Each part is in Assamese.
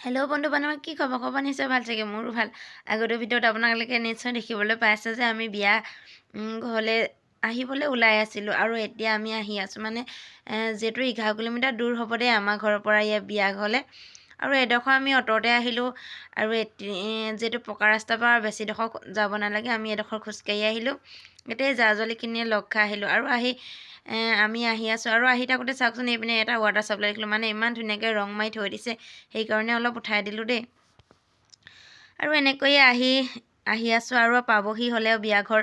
হেল্ল' বন্ধু বান্ধৱ, কি খবৰ? খবৰ নিশ্চয় ভাল চাগে। মোৰো ভাল। আগতে ভিডিঅ'ত আপোনালোকে নিশ্চয় দেখিবলৈ পাইছে যে আমি বিয়া ঘৰলৈ আহিবলৈ ওলাই আছিলোঁ আৰু এতিয়া আমি আহি আছোঁ। মানে যিহেতু 11 কিলোমিটাৰ দূৰ হ'ব দেই আমাৰ ঘৰৰ পৰা ইয়াৰ বিয়া ঘৰলৈ। আৰু এডোখৰ আমি অ'টতে আহিলোঁ আৰু যিহেতু পকা ৰাস্তাৰ পৰা বেছিডোখৰ যাব নালাগে, আমি এডোখৰ খোজকাঢ়ি আহিলোঁ। গোটেই জা-জোৱালিখিনিয়ে লগ খাই আহিলোঁ আৰু আহি আমি আহি আছোঁ। আৰু আহি থাকোঁতে চাওকচোন, এইপিনে এটা ৱাটাৰ চাপ্লাই দেখিলোঁ। মানে ইমান ধুনীয়াকৈ ৰং মাৰি থৈ দিছে, সেইকাৰণে অলপ উঠাই দিলোঁ দেই। আৰু এনেকৈয়ে আহি আহি আছোঁ আৰু পাবহি হ'লেও বিয়া ঘৰ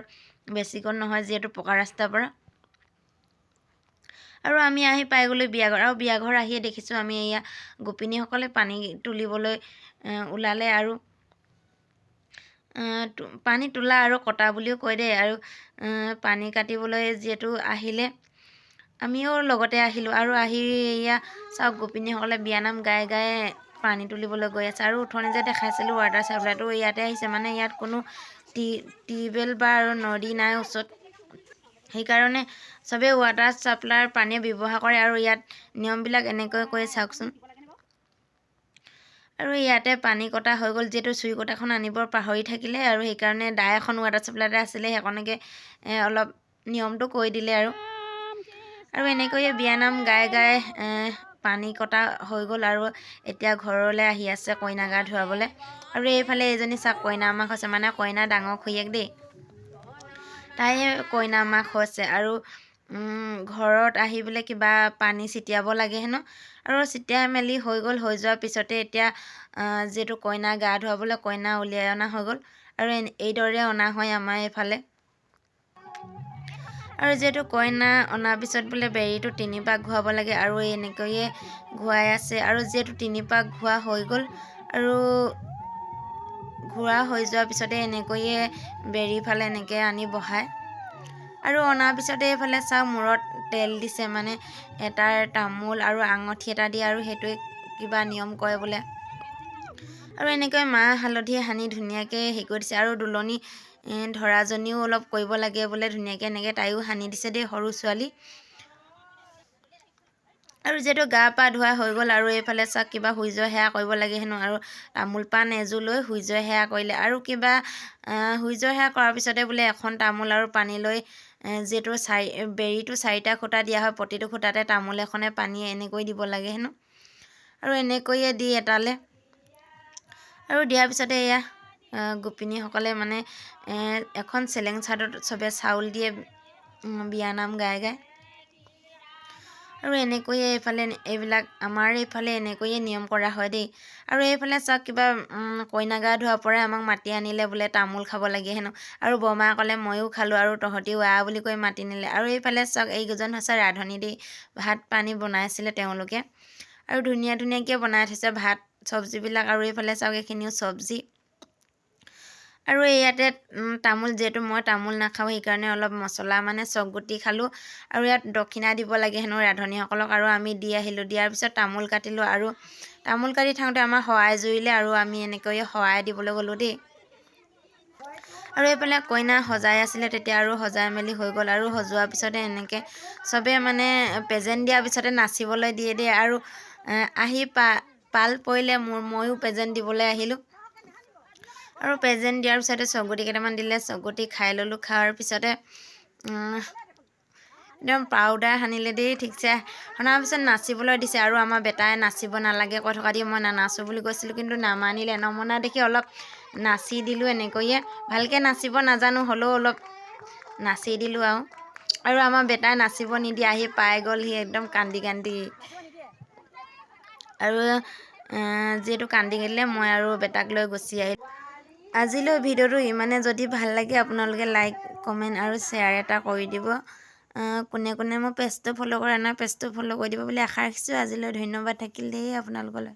বেছিকণ নহয়, যিহেতু পকা ৰাস্তাৰ পৰা। আৰু আমি আহি পাই গ'লোঁ বিয়া ঘৰ। আৰু বিয়া ঘৰ আহিয়ে দেখিছোঁ আমি এয়া গোপিনীসকলে পানী তুলিবলৈ ওলালে। আৰু পানী তোলা আৰু কটা বুলিও কয় দেই। আৰু পানী কাটিবলৈ যিহেতু আহিলে, আমিও লগতে আহিলোঁ। আৰু আহি এয়া চাওক, গোপিনীসকলে বিয়ানাম গাই গাই পানী তুলিবলৈ গৈ আছে। আৰু উঠনি যে দেখাইছিলোঁ ৱাটাৰ চাপ্লাইটো, ইয়াতে আহিছে। মানে ইয়াত কোনো টিউবৱেল বা আৰু নদী নাই ওচৰত, সেইকাৰণে চবেই ৱাটাৰ চাপ্লাইৰ পানীয়ে ব্যৱহাৰ কৰে। আৰু ইয়াত নিয়মবিলাক এনেকৈ কৰি চাওকচোন। আৰু ইয়াতে পানী কটা হৈ গ'ল। যিহেতু চুৰি কটাখন আনিব পাহৰি থাকিলে আৰু সেইকাৰণে দা এখন ৱাটাৰ চাপ্লাইতে আছিলে, সেইখনকে অলপ নিয়মটো কৈ দিলে। আৰু আৰু এনেকৈয়ে বিয়ানাম গাই গাই পানী কটা হৈ গ'ল। আৰু এতিয়া ঘৰলৈ আহি আছে কইনা গা ধুৱাবলৈ। আৰু এইফালে এইজনী চাওক, কইনা মাক হৈছে, মানে কইনা ডাঙৰ খুৰীয়েক দেই, তাইয়ে কইনা মাক হৈছে। আৰু ঘৰত আহি পেলাই কিবা পানী ছিটিয়াব লাগে হেনো। আৰু ছিটিয়াই মেলি হৈ গ'ল। হৈ যোৱাৰ পিছতে এতিয়া যিহেতু কইনা গা ধুৱাবলৈ কইনা উলিয়াই অনা হৈ গ'ল। আৰু এইদৰে অনা হয় আমাৰ এইফালে। আৰু যিহেতু কইনা অনাৰ পিছত বোলে বেৰিটো তিনিপাক ঘূৰাব লাগে আৰু এনেকৈয়ে ঘূৰাই আছে। আৰু যিহেতু তিনিপাক ঘূৰা হৈ গ'ল আৰু ঘূৰা হৈ যোৱাৰ পিছতে এনেকৈয়ে বেৰি ফালে এনেকৈ আনি বহায়। আৰু অনাৰ পিছতে এইফালে চাওক, মূৰত তেল দিছে, মানে এটাৰ তামোল আৰু আঙুঠি এটা দিয়ে আৰু সেইটোৱে কিবা নিয়ম কৰে বোলে। আৰু এনেকৈ মাহ হালধি সানি ধুনীয়াকৈ হেৰি কৰি দিছে। আৰু দুলনি ধৰাজনীও অলপ কৰিব লাগে বোলে ধুনীয়াকৈ, এনেকৈ তাইও সানি দিছে দেই, সৰু ছোৱালী। আৰু যিহেতু গা পা ধোৱা হৈ গ'ল আৰু এইফালে চাওক, কিবা সূৰ্য সেৱা কৰিব লাগে হেনো। আৰু তামোল পাণ এযোৰ লৈ সূৰ্য সেৱা কৰিলে। আৰু কিবা সূৰ্য সেৱা কৰাৰ পিছতে বোলে এখন তামোল আৰু পানী লৈ, যিহেতু বেৰিটো চাৰিটা খুঁটা দিয়া হয়, প্ৰতিটো খুঁটাতে তামোল এখনে পানী এনেকৈ দিব লাগে হেনো। আৰু এনেকৈয়ে দি এটালে আৰু দিয়াৰ পিছতে এয়া গোপিনীসকলে মানে এখন চেলেং চাদৰত চবে চাউল দিয়ে বিয়ানাম গাই গাই। আৰু এনেকৈয়ে এইফালে এইবিলাক আমাৰ এইফালে এনেকৈয়ে নিয়ম কৰা হয় দেই। আৰু এইফালে চাওক, কিবা কইনা গা ধোৱাৰ পৰাই আমাক মাতি আনিলে বোলে তামোল খাব লাগে হেনো। আৰু বৰমাই ক'লে, ময়ো খালোঁ আৰু তহঁতিও আহ বুলি কৈ মাতি নিলে। আৰু এইফালে চাওক, এইকেইজন হৈছে ৰান্ধনি দেই, ভাত পানী বনাইছিলে তেওঁলোকে। আৰু ধুনীয়া ধুনীয়াকৈ বনাই থৈছে ভাত চব্জিবিলাক। আৰু এইফালে চাওক, এইখিনিও চব্জি। আৰু ইয়াতে তামোল, যিহেতু মই তামোল নাখাওঁ, সেইকাৰণে অলপ মছলা মানে চকগুটি খালোঁ। আৰু ইয়াত দক্ষিণা দিব লাগে হেনো ৰান্ধনীসকলক। আৰু আমি দি আহিলোঁ। দিয়াৰ পিছত তামোল কাটিলোঁ। আৰু তামোল কাটি থাকোঁতে আমাৰ শৰাই জুৰিলে আৰু আমি এনেকৈয়ে শৰাই দিবলৈ গ'লোঁ দেই। আৰু এইফালে কইনা সজাই আছিলে তেতিয়া। আৰু সজাই মেলি হৈ গ'ল। আৰু সজোৱাৰ পিছতে এনেকৈ চবে মানে প্ৰেজেণ্ট দিয়াৰ পিছতে নাচিবলৈ দিয়ে দেই। আৰু আহি পাল পৰিলে মোৰ, ময়ো প্ৰেজেণ্ট দিবলৈ আহিলোঁ। আৰু প্ৰেজেণ্ট দিয়াৰ পিছতে চকগুটি কেইটামান দিলে, চকগুটি খাই ল'লোঁ। খোৱাৰ পিছতে একদম পাউডাৰ সানিলে দেই ঠিকছে। সনাৰ পিছত নাচিবলৈ দিছে। আৰু আমাৰ বেটাই নাচিব নালাগে কৈ থকা দি মই নানাচোঁ বুলি কৈছিলোঁ, কিন্তু নামানিলে। নমনা দেখি অলপ নাচি দিলোঁ এনেকৈয়ে। ভালকৈ নাচিব নাজানো, হ'লেও অলপ নাচি দিলোঁ। আৰু আৰু আমাৰ বেটাই নাচিব নিদিয়ে, আহি পাই গ'লহি একদম কান্দি কান্দি। আৰু যিহেতু কান্দি দিলে, মই আৰু বেটাক লৈ গুচি আহিলোঁ। আজিলৈ ভিডিঅ'টো ইমানে। যদি ভাল লাগে, আপোনালোকে লাইক, কমেণ্ট আৰু শ্বেয়াৰ এটা কৰি দিব। কোনে কোনে মোৰ পেজটো ফ'ল' কৰা নাই, পেজটো ফ'ল' কৰি দিব বুলি আশা ৰাখিছোঁ। আজিলৈ ধন্যবাদ থাকিল দেই আপোনালোকলৈ।